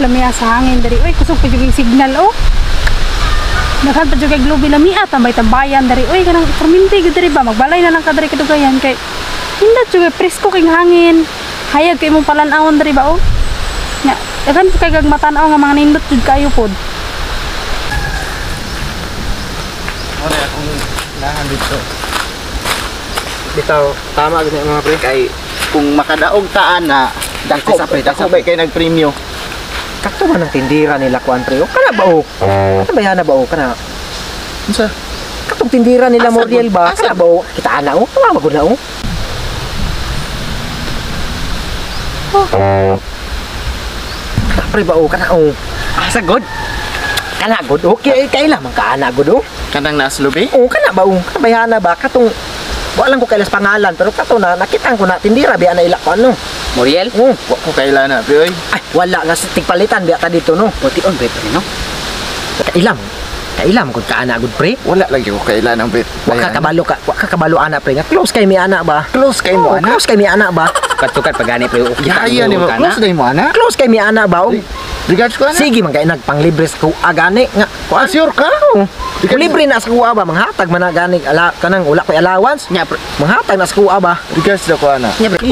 Lamia sa hangin diri. Uy, kusog pa jud yung signal oh. Daghan pa jud kay globe, lamia tambay-tambayan diri. Uy, kanang perminti gyud diri ba, magbalay na lang ka diri kadugayan kay hindot jud kay presko kay hangin. Hayag kay imong palan-awon diri ba oh. Nya, daghan pa kay kag matan-aw nga mga nindot jud kayo pod. Wala akong nahan dito. Bitaw, tama gid mga pre. Kay kung makadaog taan na dako Tesa, pre, dako tesa. ba kay nagpremyo. Kato man ang tindira nila kuan pre. O kana ba o? Kana ba yana ba o kana? Unsa? Katong tindira nila Asa Moriel gud? ba? Asa Kana ba o? Kita ana o? Tama ba gud na o? Oh. Kana pre ba o? Kana o? Asa god? Kana gud o? Kay kaila man ka ana gud o? Kanang naslubi? O kana ba o? Kana ba yana ba? Katong wa lang ko kailas pangalan pero kato na nakita ko na tindira biya na ila ko ano. Muriel? Oh. Wa ko kaila na pre oy. Ay, wala nga sa tigpalitan biya ta dito no. Pution pre pre no. Kailam. Kailam gud ka ana gud pre. Wala lagi ko kaila ng pre. Wa ka kabalo ana pre nga close kay mi ana ba? Close kay mo Oo, ana. close kay mi ana ba? Katukat pagani pre. Kita Yaya ni mo. ka na. Close day mo ana. Close kay mi ana ba? O, Regards ko ana. sige man kay nagpanglibre sa kuha gani nga. Ah, sure ka? Oo. Kung libre na sa kuha ba manghatag man na gani ala kanang wala koy allowance. Nya pre. Manghatag na sa kuha ba? Regards daw ko ana. Nya pre.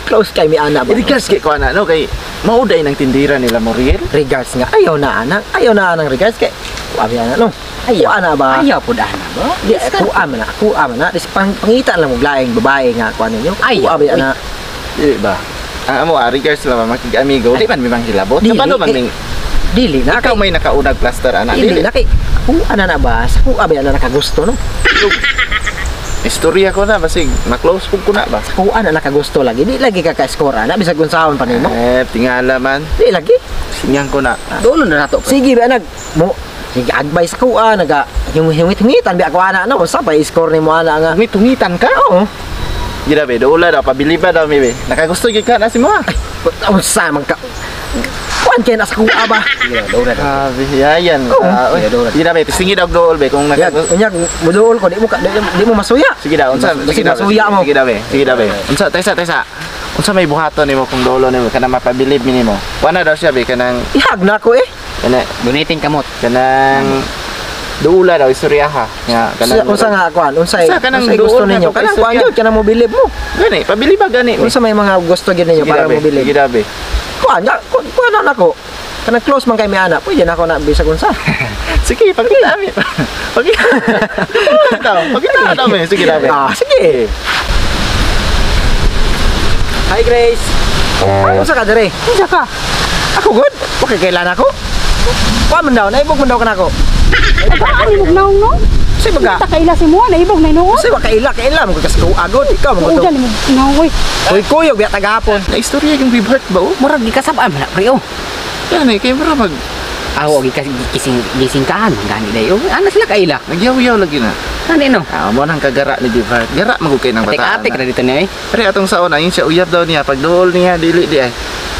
Close kay mi ana ba? Regards kay ko ana no kay mauday ng tindira nila Moriel. Regards nga ayaw na ana. Ayaw na anang regards kay kuha mi ana no. Ayaw. Kuha na ba? Ayaw pud ana ba? Di kuha man na, kuha man na. Dis pangita lang mo laing babae nga kuha ninyo. Ayaw, Kuha ba uy. ana? Di ba? Ang amo ah, regards lang ba makig-amigo. Di man mi manghilabot. Dili, Kabalo man eh, ming Dili na ikaw kay may nakaunag plaster ana. dili na kay kuha na na ba? Sa kuha ba ana nakagusto no? Istorya ko na basig ma-close pug ko na ba. Sa kuha na nakagusto lagi. Di lagi ka ka-score ana bisag unsaon pa nimo. Eh, tingala man. Di lagi. Singang ko na. Dulo na nato pre. Sige ba nag mo sige advice ko ah naga yung hingit-hingitan bi ako ana no unsa pa i-score nimo ana nga. Tungitan ka? Oo. Gila be, doula daw, pabiliba daw mi be. Nakagusto gyud ka na si mo. ah. Unsa man ka kuan kay na sa kuha ba? Sige, dulo na. Grabe, yayan. Oo. Ah, oy. Sige, doula. Gila be, singi daw dool be kung Unyag, nakagusto. unyag muduol ko di mo masuya. Sige daw, unsa? Sige, Sige daw. masuya mo. Sige daw be. Sige daw be. Unsa taysa taysa. Unsa may buhaton nimo kung dolo nimo kanang mapabilib mi nimo? Wala daw siya be kanang Ihag na ko eh. kana Gunitin kamot. kanang doula daw istorya ha. Nga kanang Unsa nga kuan? Unsay Unsa kanang unsay gusto duol na ninyo? to, kay Kanang kuan istorya. yun, kanang mobilib mo. Gani, pabiliba gani. mi. Unsa may mga gusto gyud ninyo Sige para daw, be. mobilib? Sige daw be. Kuan nga, kuan kuan na nako. Kanang close man kay mi ana, pwede na ako na bisag unsa. Sige, pagkita mi. Pagkita. Pagkita daw mi. Sige daw be. Ah, sige. Hi Grace. Unsa ka dire? Unsa ka? Ako good. Okay, kailan ako? Kuan man daw, naibog man daw kanako. Bagaan ni naong no? Say baga. Kita kaila si mo na ibog na inuon. Say ba kaila, kaila mo kas ko agod. Ikaw mo Ujan to. ni mo naong oy. Kuy kuyog biya tagahapon. Na istorya yung Bibhart ba oh? Murag gikasab-an man na pre oh. Gani kay mura mag Aw gikas gising gisingkahan gani dayo. Ana sila kaila. nagyaw-yaw lagi na. Ani no. Ah, mo nang kagara ni Bibhart. Gara magud kay nang bataan. Atik-atik na dito ni eh. Pre atong saon ayun siya uyab daw niya pag duol niya dili di ay.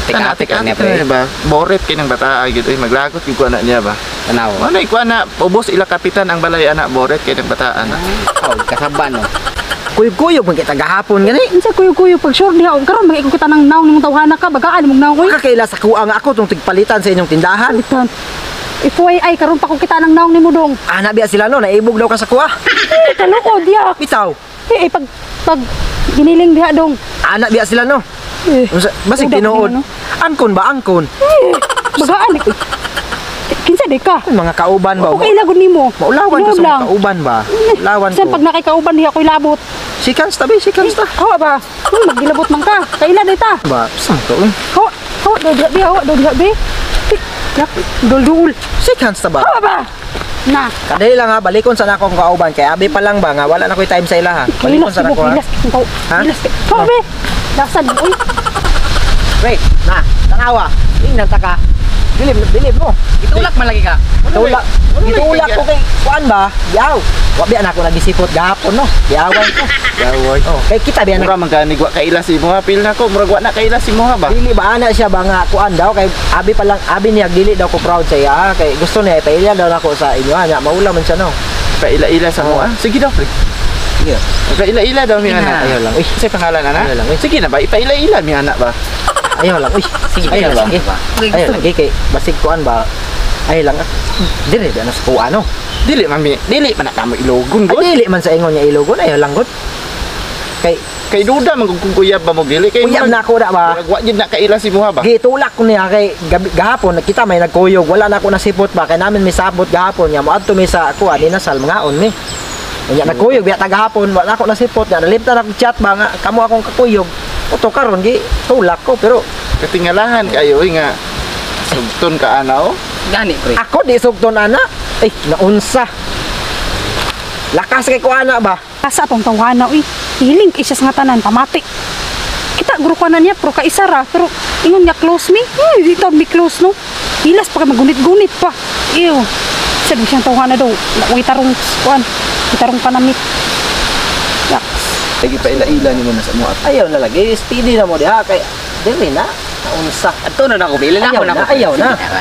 Atik-atik na niya, pre. Atik ba? Boret kay nang bataa gyud oy maglagot gyud ko ana niya ba. Tanaw. Wala ko ana ubos ila kapitan ang balay ana boret kay nang bataa ana. Aw kasaban no. Kuyog kuyog man kay tagahapon gani. Unsa kuyo-kuyo pag sure diha karon mga kita nang naong nimong tawhana ka bagaan nimong naong oy. Ka kaila sa kuha nga ako tong tigpalitan sa inyong tindahan. Palitan. FYI karon pa ko kita nang naong nimo dong. Ana biya sila no, naibog daw ka sa kuha. Eh, kaloko diha. Bitaw. Eh, eh, pag pag giniling diha dong. Ana biya sila no. Eh, Unsa basig udak tinuod. nimo, no? Angkon ba angkon? Eh, bagaan. Kinsa di ka? Mga kauban ba? Okay lang gud nimo. Maulawan ko Tinuod sa mga lang. kauban ba? Maulawan Bisan ko. pag nakikauban diha ko'y labot. Sikans ta be, sikans ta. Hawa ba? Maggilabot man ka. Kaila di ta. Ba, saan to? Eh? Hawa, hawa daw diha bi, hawa daw diha bi. Eh, yak, dul-dul. Sikans ta ba? Hawa ba? Na. Kadali lang ha, balikon sa nako ang kauban kay abi pa lang ba nga wala na ko'y time sa ila ha. Balikon Gilas sa nako ha. gilas kau. Ha? Gilas. Hawa bi. Lasan oy. Wait, na, tanawa. Tingnan ta ka. Bilib, bilib mo. Itulak man lagi ka. Itulak, itulak ko kay kuan ba? Yaw. Wa biya na ako nagisipot gahapon no. Biawan ko. Yawoy. Oh, kay kita biya Mura na. man gani wa kaila si mo pil na ko murag wa na kaila si mo ba. Dili ba ana siya ba nga kuan daw kay abi pa lang abi niya dili daw ko proud sa iya kay gusto niya ipaila daw nako sa inyo ha nya maula man siya no. Paila-ila sa mo ah. Sige daw pre. Sige. Paila-ila daw mi Sige ana. na. Ayaw lang. Uy, Uy, sa pangalan ana? Ayaw lang, uy. Sige na ba ipaila-ila mi ana ba? Ayaw lang. Uy, Sige, ayaw sige, lang. sige. Ayaw lagi kay basig kuan ba. Ayaw lang. Ah. Dire ba na sa kuan no? Dili mami, dili man na kamo ilogon Ay, gud. dili man sa ingon niya ilogon, ayaw lang gud. Kay Kay duda man kung uyab ba mo dili kay uyab na ako na ba? Murag wa jud na kaila si muha ba? Gitulak ko niya kay gabi, gahapon nakita may nagkuyog, wala na ako nasipot ba kay namin may sabot gahapon niya moadto mi sa kuan ni nasal mangaon mi. Unya nagkuyog biya ta gahapon wala na ako nasipot niya naliptan ako chat ba nga kamo akong kakuyog. Uto karon gi tulak ko pero Katingalahan kayo oy nga sugton ka anaw. Gani pre. ako di sugton ana. Ay naunsa. Lakas kay ko ana ba? Asa atong tawhana uy. Hiling kay siya sa nga tanan pamati. Kita guro ko na niya pero kaisa ra pero ingon nga close me. Uy, di taon mi close no. Hilas pa kay magunit-gunit pa. Ew. Sa di siyang tawhana daw. Uy tarong kuan. Tarong panamit. Yaks. Lagi pa ila-ila nimo na sa mo. Ayaw na lagi steady na mo diha kay dili na naunsa. Adto na nako, ila na Ayaw ako na, nako. ayaw na. Sige ba.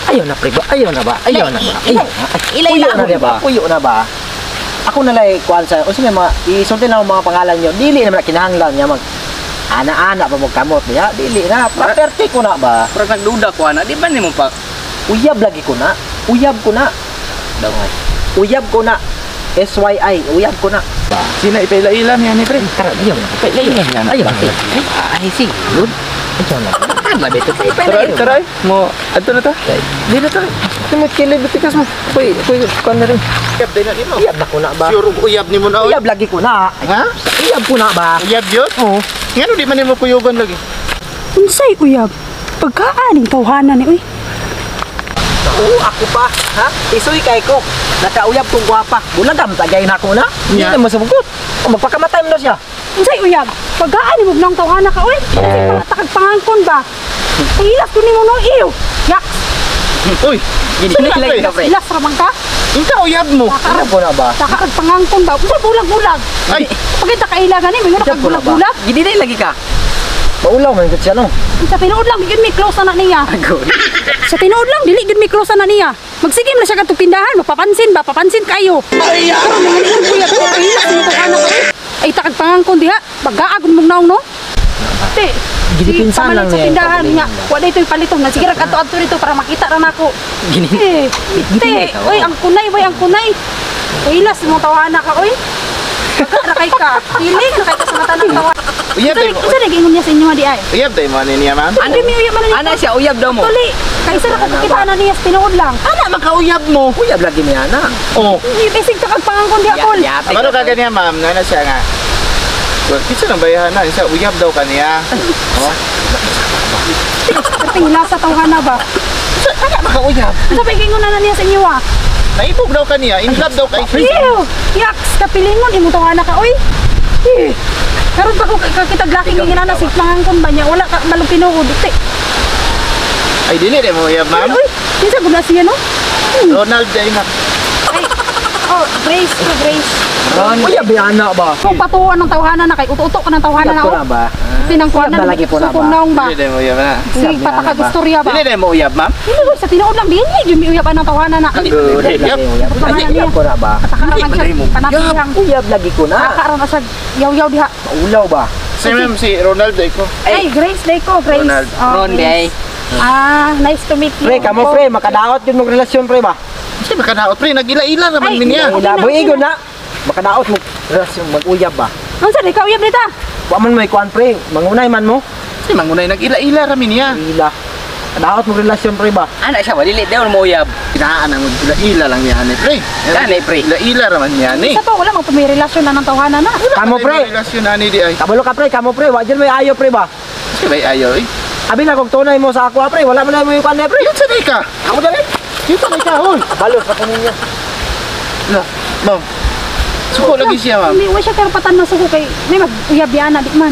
Ayaw na pre ba? Ayaw na ba? Ayaw na ba? Ayaw na. Ay, Ila- ila Uyo na ako ba? Uyo na ba? Ako na lang kuan sa unsa may mga isulti lang ang mga pangalan niyo. Dili naman na kinahanglan niya mag ana-ana pa mo kamot diha. Dili na. Property ko na ba? Murag nagduda ko ana, di ba nimo pa Uyab lagi ko na. Uyab ko na. daw ay. Uyab ko na. SYI, uyab ko na. Sina ipaila-ila niya ni pre. Tara, ayaw na. Ipaila-ila niya na. Ayaw na. Ay sige, good. Ayaw na. Kan ba beto pa Tara, tara. Mo adto na ta. Dili ta. Mo kilid bitikas mo. Kuy, kuy kuan na rin. Uyab din na nimo. Uyab na ko na ba? Sure uyab nimo na oy. Uyab lagi ko na. Ha? Uyab ko na ba? Uyab yun? Oo. Ngano di man nimo kuyugan lagi? Unsay uyab? Pagkaaning tawhana ni uy. Oo, ako pa. Ha? Isoy kay ko. Nakauyab kong gwapa. Bulagam tagay na ako na. Hindi Yeah. na masabugot. O, magpakamatay mo na siya. Unsay uyab? Pagkaan mo nang tawhana ka uy. Unsay mga pangangkon ba? Hilas ko nimo no ew. Yaks. Uy, Gini lagi ka pre. Hilas ra man ka. Inka uyab mo. Ano po na ba? Takakag pangangkon ba? Unsay bulag-bulag? Ay, Pagkita kailangan ni, may Uyab ko na ba? bulag-bulag. Gini na lagi ka. Maulaw man gud siya no. Sa tinuod lang, di gyud may close na niya. Good. Sa tinuod lang, dili gyud may close na niya. Magsigim na siya kadtong tindahan, mapapansin ba? Papansin kayo. Ay, ay takag pangangkon diha. Bagaag mong naong no. Te, Gidipinsan pamalit lang sa niya yung tindahan pagalingan nga. ba? Wa dito yung palito na sige ra kadto-adto dito para makita ra nako. Gini. Eh, te, Gini- oy ang kunay, oy ang kunay. Ilas mo tawana ka, oy. Baka ra kay ka. Piling ra kay ka sa mata ng tawa. uyab Unsa day mo. unsa nag-ingon niya sa inyo di ay? Uyab day mo ani niya, ma'am. Ano mi uyab man ni? Ana siya uyab daw mo. Tuli, kaysa ra ko kakita na niya sa tinuod lang. Ana man ka uyab mo. Uyab lagi niya na. Oh. Bisig takag pangangkon diha kol. Ya, Amaro ka ganiya, ma'am, nana siya nga. Well, kinsa nang bayahan na, isa uyab daw kaniya. Oh. Perting lasa tawhana ba? Ana man ka uyab. Unsa pa ingon na niya sa inyo ah? Naibog daw kaniya, in love daw kay Chris. Ew! Yaks, kapilingon imo tawhana ka oy. Eh. Karon pa ko kakitag laki nga ginana sig pangangkon ba niya? Wala ka malong tinuod te. Ay dili day mo uyab, ma'am. Uy, kinsa gud na siya no? Ronald day na. Ay, oh, Grace, to Grace. Ron. Uyab niya na ba? Kung patuan ng tawhana na kay uto-uto ka ng tawhana Uyab na ko oh. na ba? Tinangkuan Uyab na lagi po na ba? Sukong naong ba? Dili day mo uyab na. Sige, Uyab niya patakag na ba? istorya ba? Dili day mo uyab, ma'am. Hindi ko sa tinuod lang dili gyud miuyab ang tawhana na. Good. Uyab lagi, uyab. Pangalan niya. Uyab ko na ba? Patakaran Hindi, siya. man mo. Panatihang. Uyab lagi ko na. Nakakaroon na siya yaw-yaw diha. Maulaw ba? Si ma'am si Ronald day ko. Ay, Grace day ko, Grace. Ronald. Oh, Ron Grace. day. Ah, nice to meet you. Pre, kamo pre, makadaot yun mong relasyon pre ba? Kasi makadaot pre, nagila-ila naman Ay, min niya. Okay Ila, na, boy okay igo na. na. Makadaot mo relasyon mag-uyab ba? Unsa di ka uyab dita? Wa man may kuan pre, mangunay man mo. Si mangunay nagila-ila ra min niya. Ila. Kadaot mo relasyon pre ba? Ana siya ba dili daw mo uyab. Kinaan ang ila-ila lang niya ni pre. Gani, pre. Ila-ila ra man niya ni. Sa to wala mang relasyon na ng tawhana na. Kamo pre. Relasyon ani di ay. Kabalo ka pre, kamo pre, wa dyan may ayo pre ba? Kasi may ayo eh. Abi na kung tunay mo sa ako ah, pre, wala man na mo yung kuan na pre. Yun sa day ka. Ako dali. Dito may ka, hoy. Balos pa ko ninyo. La, ma'am. Suko lagi siya, ma'am. Hindi wa siya karapatan na suko kay may mag-uyab na di man.